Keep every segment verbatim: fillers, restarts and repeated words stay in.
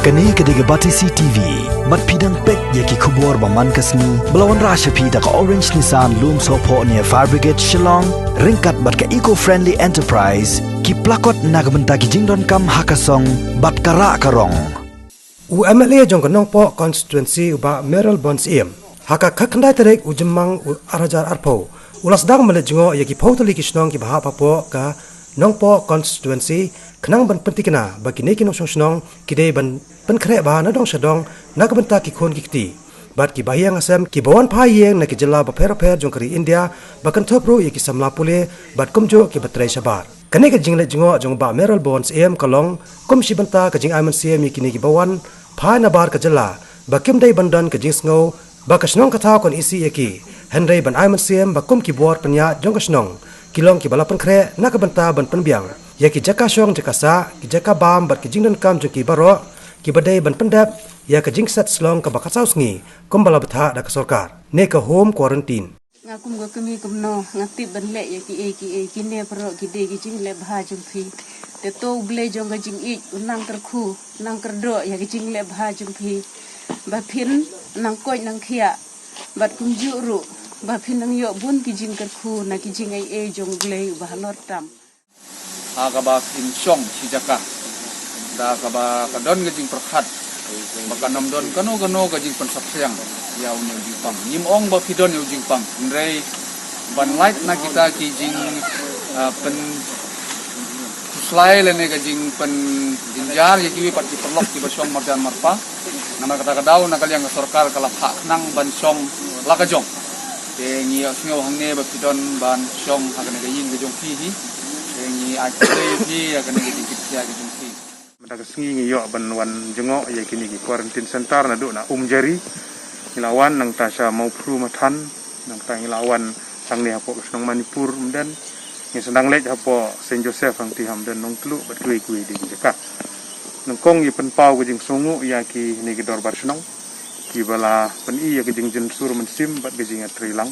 Kane ka dei ka Batesi T V. Bad phi dang peit ïa ki khubor ba man ka sngi ba la wanrah sha phi da ka Orange Nissan Lumsohphoh near Fire Brigade Shillong, ryngkat bad ka Eco Friendly Enterprise, ki plakot na ka bynta ki jingdonkam ha ka song bad ka rah ka rong. U M L A jong ka Nongpoh constituency u Bah Mayralborn Syiem, ha ka khatkhyndai tarik u Jymmang u ar hajar arphew, u la sdang ban leit jngoh ïa ki phew tylli ki shnong kiba hap hapoh ka Nongpoh constituency, khnang ban pyntikna ba kine ki nongshong shnong ki dei ban pynkhreh bha na dong sha dong na ka bynta ki khun ki kti bad ki bahaïing hasem kiba wan phai ïeng na ki jylla bapher bapher jong ka ri India, ba kynthup ruh ïa ki samla pule bad kumjuh kiba trei shabar. Kane ka jingleit jngoh jong u Bah Mayralborn Syiem ka long kum shi bynta ka jingai mynsiem ïa kine kiba wan phai nabar ka jylla ba kim dei ban don ka jingsngew ba ka shnong ka thaw kan isih ïa ki, hynrei ban ai mynsiem ba kum ki bor pynïaid jong ka shnong, ki long kiba la pynkhreh na ka bynta ban pynbiang ïa ki jaka shong jaka sah, ki jaka bam bad ki jingdonkam jong ki baroh kiba dei ban pyndep ïa ka jingset shlong kaba khatsaw sngi kumba la bthah da ka sorkar, ne ka home quarantine. Nga kum ka kmie kumno nga tip ban leh ïa kiei kiei, kine baroh ki dei ki jingleh bha jong phi. Te to U Blei jong ka jingïeit u nang kyrkhu, nang kyrdoh ïa ka jingleh bha jong phi, ba phin nang koit nang khiah bad kumjuh ruh ba phin nang ïoh bun ki jingkyrkhu na ki jingai ei jong U Blei uba halor tam. Ha kaba phin shong shi jaka, da kaba ka don ka jingpyrkhat ba kan ym don kano kano ka jingpynsaphriang ïa une u jingpang. Ngim ong ba phi don ïa u jingpang, hynrei ban lait na kita ki jing, ah, pyn khuslai lane ka jingpynjynjar ïa kiwei pat ki paralok kiba shong marjan marpa. Namar kata ka daw na ka liang ka sorkar ka la phah khnang ban shong la ka jong. Te ngi ïohsngew hangne ba phi don ban shong ha kane ka ïing ka jong phi hi. Te ngi ai khublei ïa phi ïa kane ka jingkit khia ka jong phi. Mynta ka sngi ngi ïoh ban wan jngoh ïa kine ki quarantine center naduh na Umjari. Ngi la wan nangta sha Mawphru Mathan, nangta ngi la wan hangne hapoh ka shnong Manipur Umden. Ngi sdang leit hapoh Saint Joseph hangtei ha Umden Nongtluh bad kiwei kiwei de ki jaka. Nyngkong ngi pynpaw ka jingsngewnguh ïa kine ki dorbar shnong kiba la pyni ïa ka jingjynsur mynsiem bad ka jingïatreilang,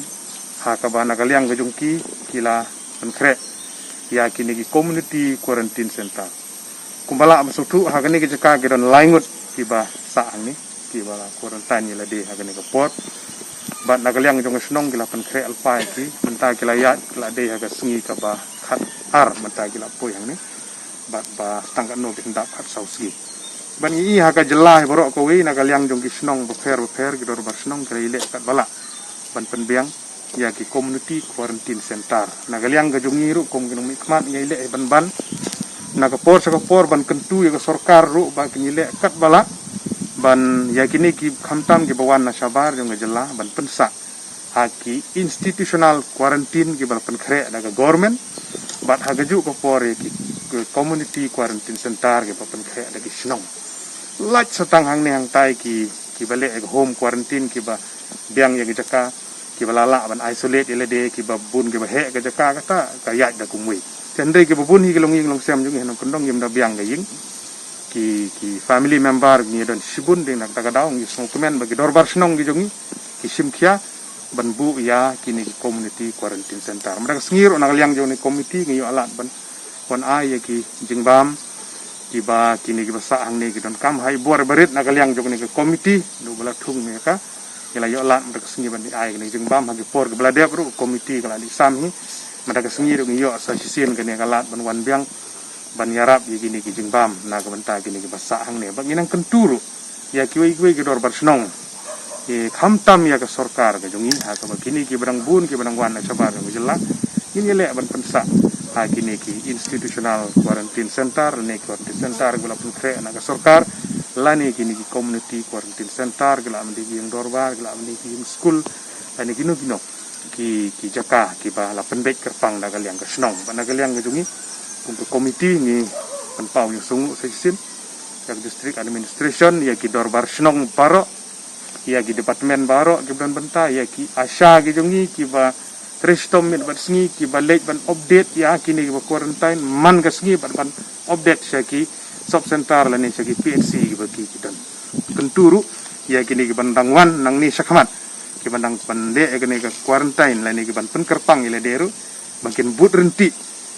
ha kaba na ka liang ka jong ki, ki la pynkhreh ïa kine ki community quarantine center. Kumba lah ban sngewthuh, ha kane ka jaka ki don lai ngut kiba sah hangne, kiba la quarantine ïa lade ha kane ka por. Bad na ka liang jong ka shnong ki la pynkhreh lypa ïa ki, mynta ki la ïaid, ki la dei ha ka sngi kaba khatar mynta ki la poi hangne. Bad ba tang katno ki hynda khatsaw sngi. Bad ngi i ha ka jylla hi baroh kawei, na ka liang jong ki shnong bapher bapher, ki dorbar shnong ki la ïaleh katba lah ban pynbiang ïa ki community quarantine center. Na ka liang ka jong ngi ruh kum ki nongmihkhmat ngi ïaleh hi ban ban na ka por sha ka por ban kyntu ïa ka sorkar ruh ba kin ïaleh katba lah ban ïa kine ki khamtam kiba wan na shabar jong ka jylla ban pynsah ha ki institutional quarantine kiba la pynkhreh da ka government, bad ha kajuh ka por ïa ki, ki community quarantine center kiba pynkhreh da ki shnong. Lait sa tang hangne hangtai ki, kiba leh ïa ka home quarantine kiba biang ïa ka jaka, kiba la lah ban isolate ïa lade, kiba bun kiba heh ka jaka kata ka ïaid da kumwei. Te hynrei kiba bun hi ki longïing longsem jong ngi ha Nongkyndong ngim da biang ka ïing. Ki, ki family member ngi don shibun, dei na kata ka daw ngi sngewkmen ba ki dorbar shnong ki jong ngi ki shim khia ban buh ïa kine ki community quarantine center. Mynta ka sngi ruh na ka liang jong kane ka committee ngi ïoh lad ban wan ai ïa ki jingbam kiba kine kiba sah hangne ki donkam. Ha i bor ba rit na ka liang jong kane ka committee, naduh ba la thung ne ka, ngi la ïoh lad mynta ka sngi ban ai kine ki jingbam. Ha ki por kiba la dep ruh ka committee ka la dei sam hi. Mynta ka sngi ruh ngi ïoh sa shisien kane ka lad ban wan biang ban ïarap ïa kine ki jingbam na ka bynta kine kiba sah hangne. Bad ngi nang kyntu ruh ïa kiwei kiwei ki dorbar shnong, ki khamtam ïa ka sorkar ka jong ngi, ha kaba kine kiba dang bun kiba dang wan na shabar jong ka jylla, ngin ïaleh ban pynsah ha kine ki institutional quarantine center, ne quarantine center kiba la pynkhreh na ka sorkar, lane kine ki community quarantine center, ki lah ban dei ki ïing dorbar, ki lah ban dei ki ïing skul, lane kino kino ki, ki jaka kiba la pynbeit kyrpang da ka liang ka shnong. Bad na ka liang ka jong ngi kum ka committee ngi pynpaw ïa ka sngewbha sa shisien ïa ka district administration, ïa ki dorbar shnong baroh, ïa ki department baroh kiba don bynta, ïa ki ASHA ki jong ngi kiba trei shitom miet bad sngi kiba leit ban update ïa kine kiba quarantine man ka sngi bad ban update sha ki sub center lane sha ki P H C kiba ki, ki don. Kyntu ruh ïa kine kiba dang wan nangne shakhmat, kiba dang ban leh ïa kane ka quarantine lane kiban pynkyrpang ïa lade ruh, ba kin bud ryntih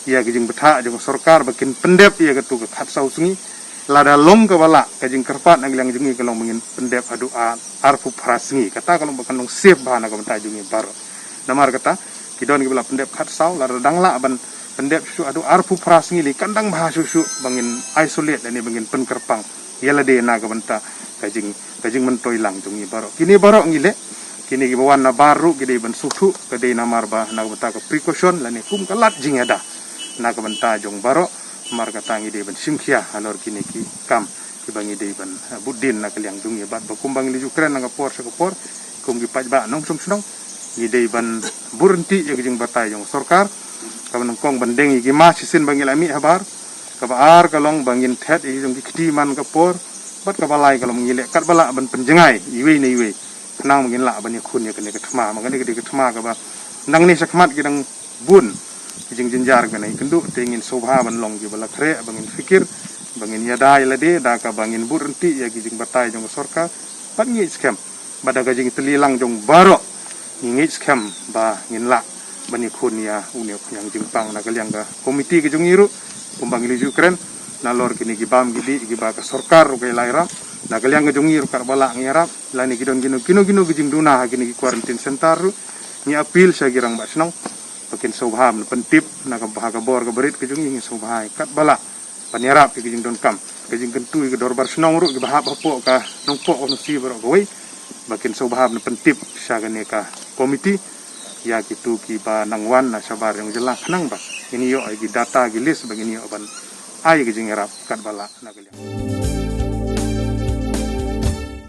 ïa ka jingbthah jong ka sorkar ba kin pyndep ïa katu ka khatsaw sngi, Lada long kaba lah, ka jingkyrpad na ka liang jong ngi ka long ba ngin pyndep haduh ar, arphew phra sngi. Kata ka long ba kan long safe bha na ka bynta jong ngi baroh. Namar kata, ki don kiba la pyndep khatsaw, lada dang lah ban pyndep shuh shuh haduh arphew phra sngi lei, kan dang bha shuh shuh ba ngin isolate lane ba ngin pynkyrpang ïa lade na ka bynta ka jing, ka jingmyntoi lang jong ngi baroh. Kine baroh ngi leh, kine kiba wan nabar ruh ki dei ban sngewthuh, ka dei namar ba na ka bynta ka precaution lane kum ka lad jingïada na ka bynta jong baroh. Namar kata ngi dei ban shim khia halor kine ki kam kiba ngi dei ban, eh, bud dien na ka liang jong ngi bad ba kumba ngi la ju kren na ka por sha ka por, kum ki paidbah nongshong shnong, ngi dei ban bud ryntih ïa ka jingbatai jong ka sorkar, kaba nyngkong ban deng ïa ki mask shisien ba ngi la mih habar, kaba ar ka long ba ngin thet ïa ki jong ki kti man ka por, bad kaba lai ka long ngi leh katba lah ban pynjngai iwei na iwei, khnang ba ngin lah ban ïakhun ïa kane ka thma, ba kane ka dei ka thma kaba nangne shakhmat ki dang bun ki jingjynjar kane, kynduh te ngin sngewbha ban long kiba la khreh, ba ngin fikir, ba ngin ïada ïa lade da kaba ngin bud ryntih ïa ki jingbatai jong ka sorkar. Bad ngi ngeit skhem ba da ka jingtylli lang jong baroh, ngi ngeit skhem ba ngin lah ban ïakhun ïa une u khñiang jingpang na ka liang ka komiti ka jong ngi ruh, kumba ngi la ju kren, nalor kine ki bam ki dih kiba ka sorkar ruh ka la ïarap, na ka liang ka jong ngi ruh katba lah ngi ïarap, lane ki don kino kino kino ki jingduna ha kine ki quarantine center ruh, ngi appeal sha ki rangbah shnong ba kin sngewbha ban pyntip na ka bha ka bor ka barit ka jong ngi, ngin sngewbha katba lah ban ïarap ïa ki jingdonkam, ka jingkyntu ïa ka dorbar shnong ruh kiba hap hapoh ka Nongpoh Constituency baroh kawei, ba kin sngewbha ban pyntip sha kane ka komiti ïa kito kiba nang wan na shabar jong jylla khnang ba ngin ïoh ïa ki data ki list ba ngin ïoh ban ai ïa ka jingïarap katba lah na ka liang.